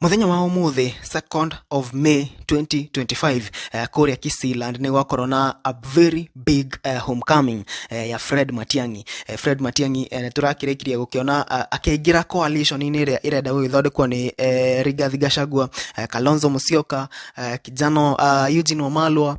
Mũthenya wa ũmũthĩ 2nd of May 2025, kũrĩa Kisii-land nĩ gwakorwo na a very big homecoming ya Fred Matiang'i. Fred Matiang'i nĩ tũrakĩrĩkirie gũkĩona akĩingĩra coalition-inĩ ĩrĩa ĩrenda gũgĩthondekwo nĩ Rigathi Gachagua, Kalonzo Musyoka, kijana Eugene Wamalwa,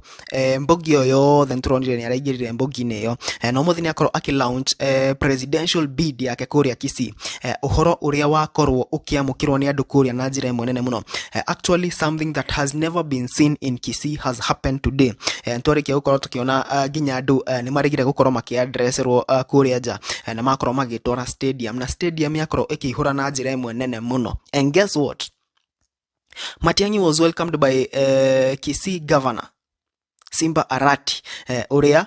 mbogi ĩyo yothe nĩ tũronire nĩ araingĩrire mbogi-inĩ ĩyo. Na ũmũthĩ nĩ akorwo akĩ launch presidential bid yake kũrĩa Kisii. Ũhoro ũrĩa wakorwo ũkĩamũkĩrwo nĩ andũ kũrĩa na njĩra ĩmwe nene mũno. Actually something that has never been seen in Kisii has happened today. Nĩtwarĩkia gũkorwo tũkĩona nginya andũ nĩ maregire gũkorwo makĩandresserwo kũrĩa nja, na makorwo magĩtwara stadium, na stadium yakorwo ĩkĩihũra na njĩra ĩmwe nene mũno. And guess what? Matiang'i was welcomed by Kisii governor Simba Arati, ũrĩa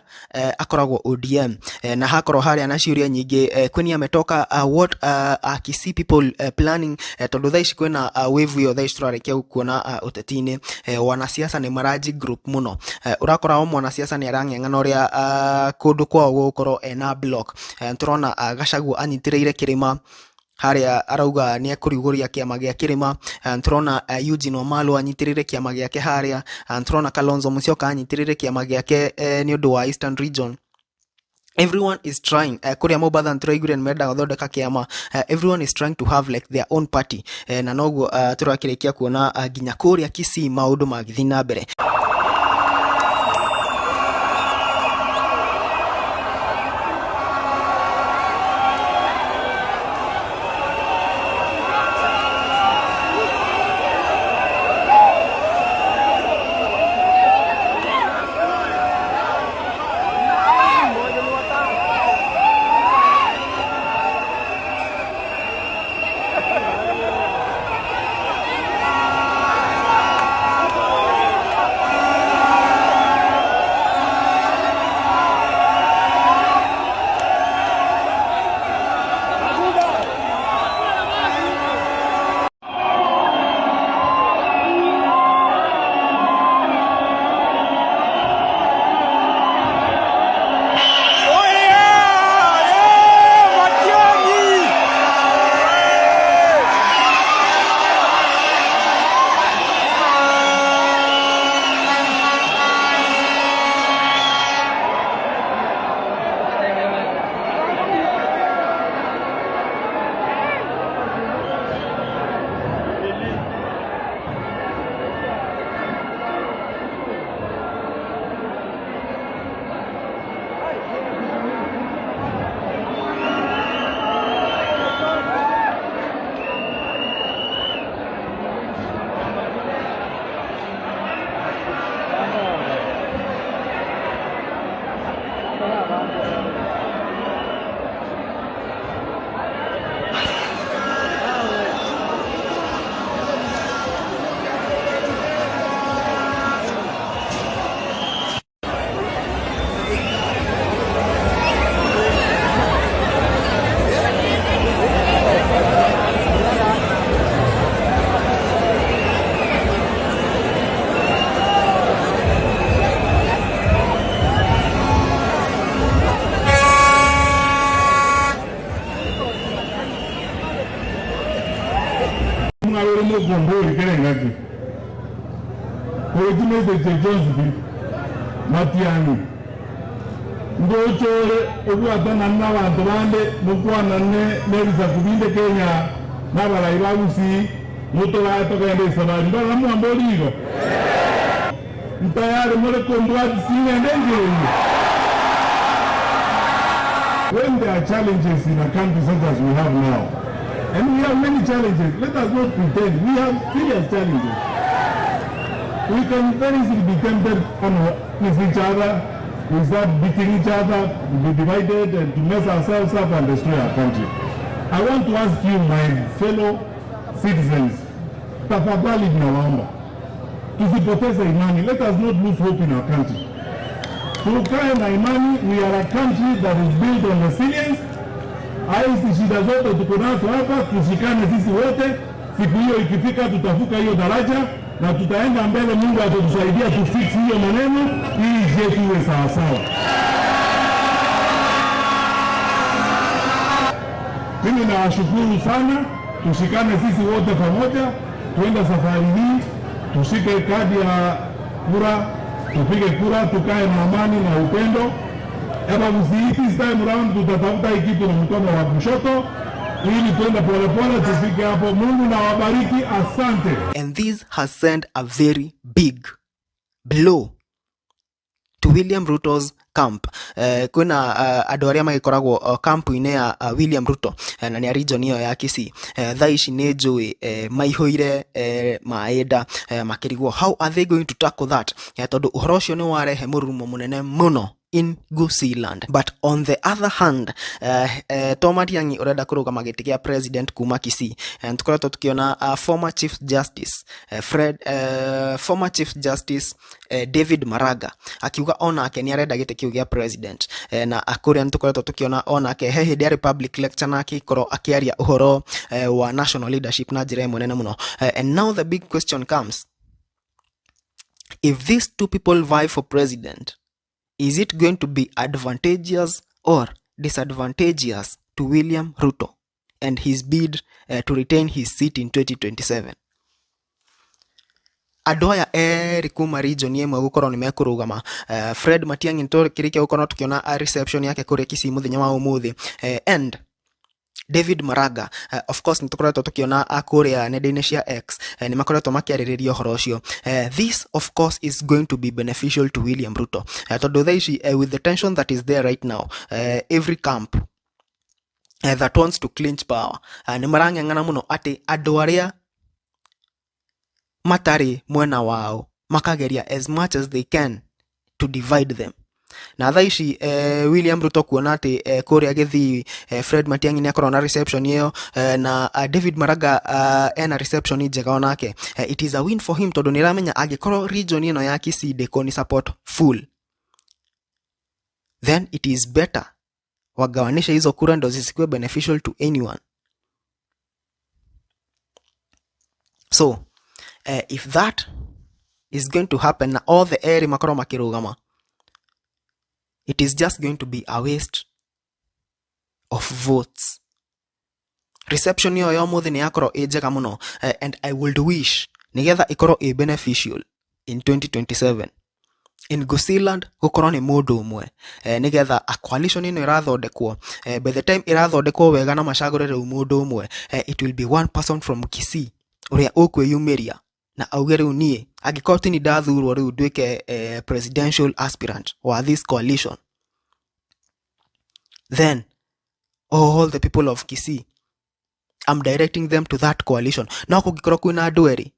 akoragwo ODM, na hakorwo harĩa na ciũria nyingĩ, kweni ametoka, what are Kisii people planning, tondũ thaa ici kwĩna wave ĩyo thaa ici tũrarĩkia kuona ũteti-inĩ, wanasiasa nĩ maraji group mũno, ũrakora o mwanasiasa nĩ arang'eng'ana ũrĩa kũndũ kwao gũgũkorwo ena block. Tũrona Gachagua anyitĩrĩire kĩrĩma harĩa arauga nĩ ekũrugũria kĩama gĩa kĩrĩma. Tũrona Eugene Wamalwa anyitĩrĩire kĩama gĩake harĩa. Tũrona Kalonzo Musyoka anyitĩrĩire kĩama gĩake nĩ ũndũ wa Eastern Region. Everyone is trying, kũrĩa Mombatha nĩtũraiguire nĩ mendaga gũthondeka kĩama. Everyone is trying to have like their own party, na noguo tũrakĩrĩkia kuona nginya kũrĩa Kisii maũndũ magĩthiĩ na mbere. Mwabere mogombori kere ngaki otimese Jones Matiang'i ngochore obwatana n'abantu bande mukwanane n'ebisaku binde Kenya n'abalayi ba Gusii mutoratogenda esabari ndora mwambori igo ntayari more kombwati singende ngeyi. When there are challenges in a country such as we have now, and we have many challenges, let us not pretend, we have serious challenges. We can very easily be tempted with each other, we start beating each other, we be divided and to mess ourselves up and destroy our country. I want to ask you, my fellow citizens, tafadhali tunawaomba, tusipoteze imani. Let us not lose hope in our country. Tukae na imani. We are a country that is built on resilience. Hizi shida zote tuko nazo hapa, tushikane sisi wote. Siku hiyo ikifika tutavuka hiyo daraja na tutaenda mbele. Mungu atatusaidia tufix hiyo maneno ili nchi yetu iwe sawa sawa. Mimi nawashukuru sana, tushikane sisi wote pamoja. Tuende safari hii, tushike kadi ya kura, tupige kura, tukae na amani na upendo. Eba this time round tutatafuta hii kitu na mkono wa kushoto ili tuende polepole tufike hapo. Mungu na wabariki, asante. And this has sent a very big blow to William Ruto's camp. Kwina andũ arĩa magĩkoragwo kampu-inĩ ya William Ruto na nĩ a region ĩyo ya Kisii. Thaa ici nĩ njũĩ maihũire maĩ nda, makĩrigwo how are they going to tackle that, tondũ ũhoro ũcio nĩ warehe mũrurumo mũnene mũno in Gusiiland. But on the other hand, to Matiang'i ũrenda kũrũgama gĩtĩ kĩa president kuma Kisii, tũkoretwo tukiona former Chief Justice Fred former Chief Justice David Maraga akiuga onake nĩ arenda gĩtĩ kĩu gĩa president, na kũrĩa nĩ tũkoretwo tukiona onake he hĩndĩ ya public lecture na akĩkorwo akĩaria ũhoro wa national leadership na njĩra ĩmwe nene mũno. And now the big question comes: if these two people vie for president, is it going to be advantageous or disadvantageous to William Ruto and his bid to retain his seat in 2027? Andũ aya erĩ kuma region ĩmwe gũkorwo nĩ mekũrũgama, Fred Matiang'i nĩtũkĩrĩkia gũkorwo tũkĩona reception yake kũrĩa Kisii mũthenya wa ũmũthĩ, and David Maraga, of course nĩ tũkoretwo tũkĩona kũrĩa nenda-inĩ cia X nĩ makoretwo makĩarĩrĩria ũhoro ũcio. This of course is going to be beneficial to William Ruto, tondũ thaa ici, with the tension that is there right now, every camp that wants to clinch power nĩ marang'ang'ana mũno atĩ andũ arĩa matarĩ mwena wao makageria as much as they can to divide them. Na thaa ici William Ruto kuona atĩ kũrĩa Gĩthii Fred Matiang'i nĩ akorwo na reception ĩyo, na David Maraga ena reception njega onake, it is a win for him tondũ nĩ aramenya angĩkorwo region ĩno ya Kisii ndĩkũni support full, then it is better wagawanishe hizo kura ndo zisikuwe beneficial to anyone. So if that is going to happen na othe erĩ makorwo makĩrũgama, it is just going to be a waste of votes. Reception ĩyo ya ũmũthĩ nĩ yakorwo ĩ njega mũno, and I would wish nĩgetha ĩkorwo ĩ beneficial in 2027 in Gusiiland gũkorwo nĩ mũndũ ũmwe, nĩgetha a coalition ĩno ĩrathondekwo, by the time ĩrathondekwo wega na macagũre rĩu mũndũ ũmwe, it will be one person from Kisii ũrĩa ũkwĩyumĩria na auge rĩu niĩ angĩkorwo tini ndathurwo rĩu nduĩke presidential aspirant wa this coalition, then all the people of Kisii, I'm directing them to that coalition. No kũngĩkorwo kwĩna andũ erĩ,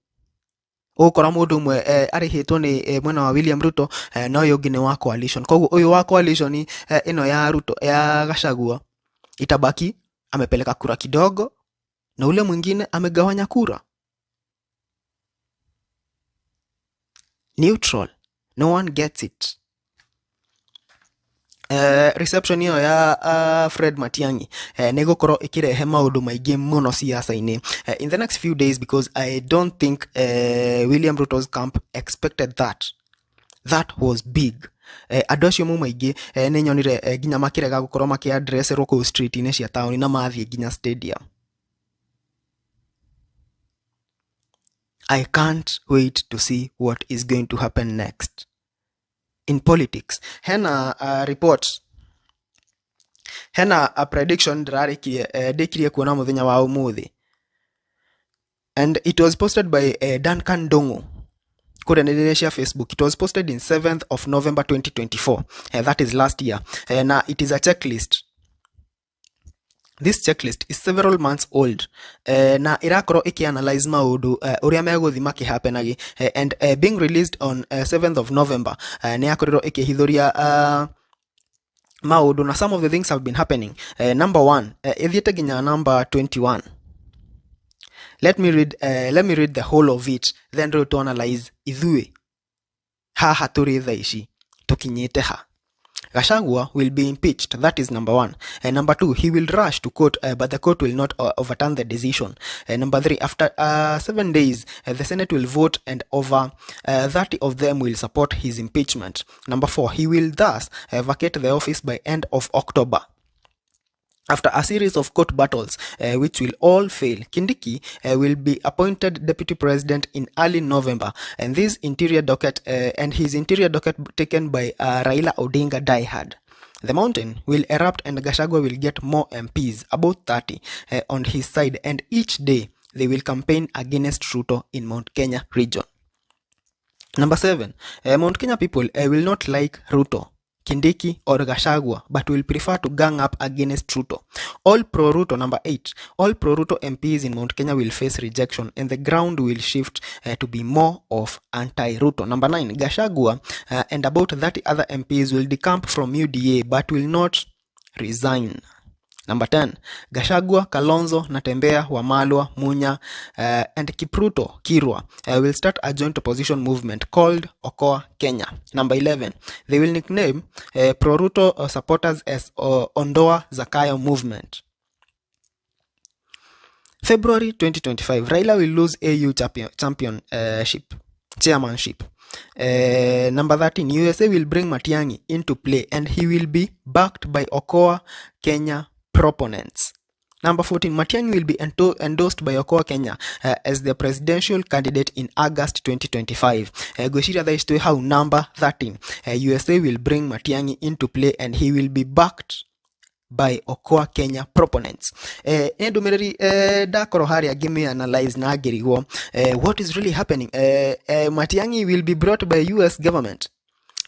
ũgũkora mũndũ ũmwe arĩhĩtwo nĩ mwena wa William Ruto, na ũyũ ũngĩ nĩ wa coalition. Koguo ũyũ wa coalition ĩno ya Ruto ya Gachagua itabaki amepeleka kura kidogo na ule mwingine amegawanya kura neutral, no one gets it. Reception ĩyo ya Fred Matiang'i nĩ gũkorwo ĩkĩrehe maũndũ maingĩ mũno siasa-inĩ in the next few days, because I don't think William Ruto's camp expected that. That was big. Andũ acio mauma aingĩ, nĩ nyonire nginya makĩrega gũkorwo makĩadresserwo kũu street-inĩ cia taũni na mathiĩ nginya stadium. I can't wait to see what is going to happen next in politics. Hena report, hena a prediction ndĩrarĩkirie, ndĩkirie kuona mũthenya wa ũmũthĩ, and it was posted by Duncan Dongo kũrĩa nenda-inĩ cia Facebook. It was posted in 7th of November 2024, that is last year, na it is a checklist. This checklist is several months old, na irakorwo ikianalyze maundu uria megũthi makĩhappenagi, and being released on 7th of November, nĩ yakorirwo ĩkĩhithũria maundu na some of the things have been happening. Number one, ĩthiĩte nginya number 21. Let me read the whole of it, then rĩu to analyze ithuĩ haha tũrĩ thaa ici tũkinyĩte ha. Gachagua will be impeached. That is number one. Number two, he will rush to court, but the court will not overturn the decision. Number three, after 7 days, the Senate will vote and over 30 of them will support his impeachment. Number four, he will thus vacate the office by end of October. After a series of court battles, which will all fail, Kindiki will be appointed deputy president in early November, and this interior docket and his interior docket taken by Raila Odinga diehard. The mountain will erupt and Gachagua will get more MPs, about 30, on his side, and each day they will campaign against Ruto in Mount Kenya region. Number 7, Mount Kenya people will not like Ruto, Kindiki or Gachagua, but will prefer to gang up against Ruto. All pro-Ruto, number 8, all pro-Ruto MPs in Mount Kenya will face rejection and the ground will shift to be more of anti-Ruto. Number 9, Gachagua and about 30 other MPs will decamp from UDA but will not resign. Number 10, Gachagua, Kalonzo, Natembeya, Wamalwa, Munya, and Kipruto Kirwa will start a joint opposition movement called Okoa Kenya. Number 11, they will nickname pro-Ruto supporters as Ondoa Zakayo movement. February 2025, Raila will lose AU championship, chairmanship. Number 13, USA will bring Matiang'i into play and he will be backed by Okoa Kenya proponents. Number 14, Matiang'i will be endorsed by Okoa Kenya as the presidential candidate in August 2025. Ngwĩciria thaa ici twĩ hau number 13. USA will bring Matiang'i into play and he will be backed by Okoa Kenya proponents. Nĩ ndũmĩrĩri ndakorwo harĩa ngĩmĩ analyze na ngĩrigwo what is really happening. Matiang'i will be brought by US government.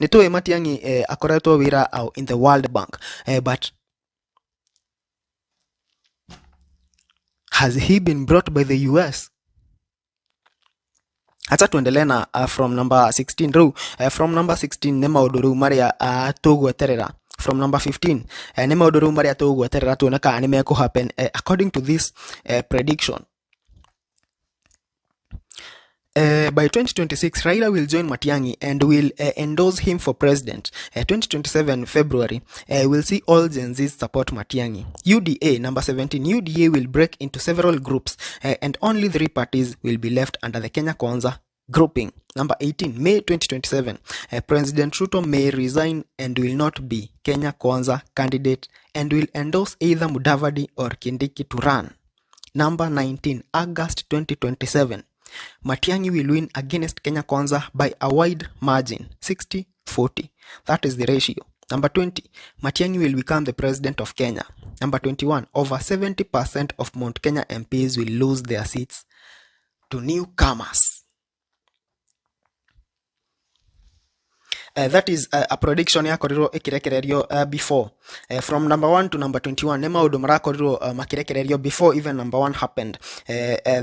Nĩ tũĩ Matiang'i akoretwo wĩra au in the World Bank, but has he been brought by the US? Acha tuendelee na from number 16 rĩu, from number 16 nĩ maũndũ rĩu marĩa tũgweterera. From number 15 nĩ maũndũ rĩu marĩa tũgweterera tuone kana nĩ mekũ happen according to this prediction. By 2026, Raila will join Matiang'i and will endorse him for president. 2027 February, we'll see all Gen Zs support Matiang'i. UDA, number 17, UDA will break into several groups and only 3 parties will be left under the Kenya Kwanza grouping. Number 18, May 2027, President Ruto may resign and will not be Kenya Kwanza candidate and will endorse either Mudavadi or Kindiki to run. Number 19, August 2027, Matiang'i will win against Kenya Kwanza by a wide margin, 60-40. That is the ratio. Number 20, Matiang'i will become the president of Kenya. Number 21, over 70% of Mount Kenya MPs will lose their seats to newcomers. That is a prediction yakorirwo ikirekererio before from number 1 to number 21 nĩ maũndũ marakorirwo makirekererio before even number 1 happened.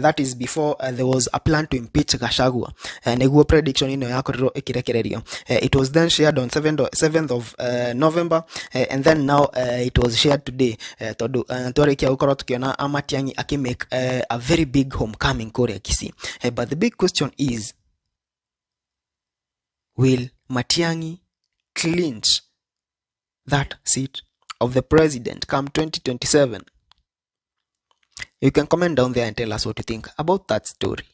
That is before there was a plan to impeach Gachagua. Nĩguo prediction ĩno yakorirwo ikirekererio. It was then shared on 7th of November, and then now it was shared today, tondũ twarĩkia gũkorwo tũkĩona Matiang'i akĩmake a very big homecoming kũrĩa Kisii. But the big question is, will Matiang'i clinch that seat of the president come 2027? You can comment down there and tell us what you think about that story.